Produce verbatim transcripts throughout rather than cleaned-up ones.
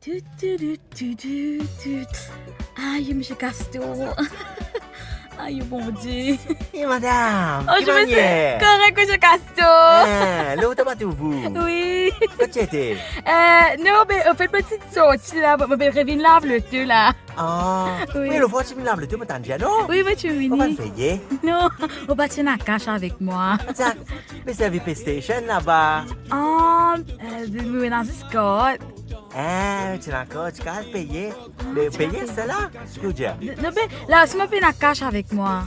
Tou, tou, tou, tou, tou, tou. Ay, Misie Kastor. Ay, Bondie. Eh, madam, oh, ki manier? Korek, Misie Kastor. Eh, lontan pa trouv ou. Wi. Kot ti ete? Eh, non, be, anfet, mo ti sorti la, mo, mo pe revinn lav loto la. Ah, wi. Wi, lot fwa ti vinn lav loto, mo tann dir, non? Wi, mo ti vini. Ou pa peye? Non, ou pa ti ena kas avek mwa. Tia, me servi PlayStation laba. Ah, eh, mo ena zis kat. Eh, ti lakor, ti kapav peye. Ah, me ti peye kapav peye. Sela, ki ou dir? N-, non, be, la osi mo pena kas avek mwa.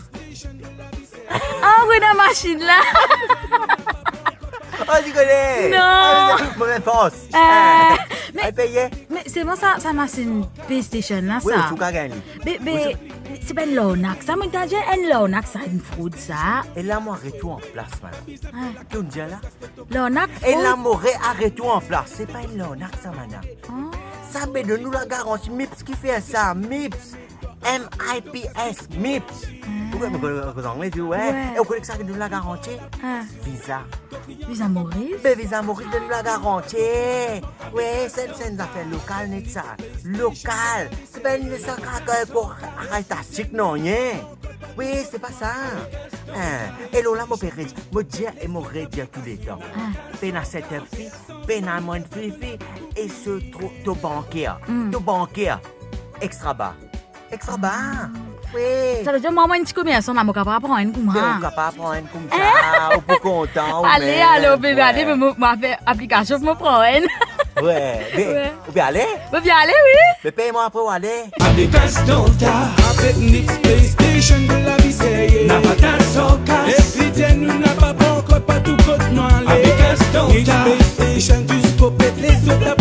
Ah, ou ena masinn la. Oh, ti kone. Non. Ah, mo mem fors. Eh, eh, me, al peye. Me selman sa, sa masinn PlayStation la, wi, sa. Ou tou ka gagn li. Be, be, ou tou se pa enn larnak sa, mo tann dir enn larnak sa, enn frod sa. E la mo aret ou anplas, madam. Ah. Ki ou dir la? Larnak, e frod? La mo re-, aret ou anplas. Se pa enn larnak sa, madam. Ah. Sa pe donn ou lagaranti, Mips ki fer sa, Mips. M I P S, Mips. Ah. Ou konn, ou konn, ou konn angle, wi. Wi. E ou kone ki sa ki donn lagaranti? Ah. Visa. Visa Moris? Be Visa Moris donn lagaranti. Wi, se, se enn zafer lokal net sa. Lokal. Se pa enn zafer pou aret asik, non, ye. Wi, se pa sa. Eh, e lor la, mo pe redir, mo dir e mo redir touletan. Ah. Pena set up fee, pena month fee, e se to, to banker. Hmm. To banker. Extra ba. Extra ba. Wi. Sa ve dir, mwa, mwa, enn ti komersan la, mo kapav pran enn kouma. Be, ou kapav pran enn koumsa, eh? Ou pou kontan, ou mem. Ale, alor, be, ale, wi. Me mo, mo fer aplikasion pou mo pran enn. Wi, be, wi. Ou pe ale? Mo pe ale, wi. Be, pey mwa apre ou ale. Avek Astorta, avek Nix PlayStation, nou lavi serye. Napa kas ar kas. Epi dir nou napa pankor partou kot nou ale. Avek Astorta. Nix PlayStation, zis pou pete lezot la.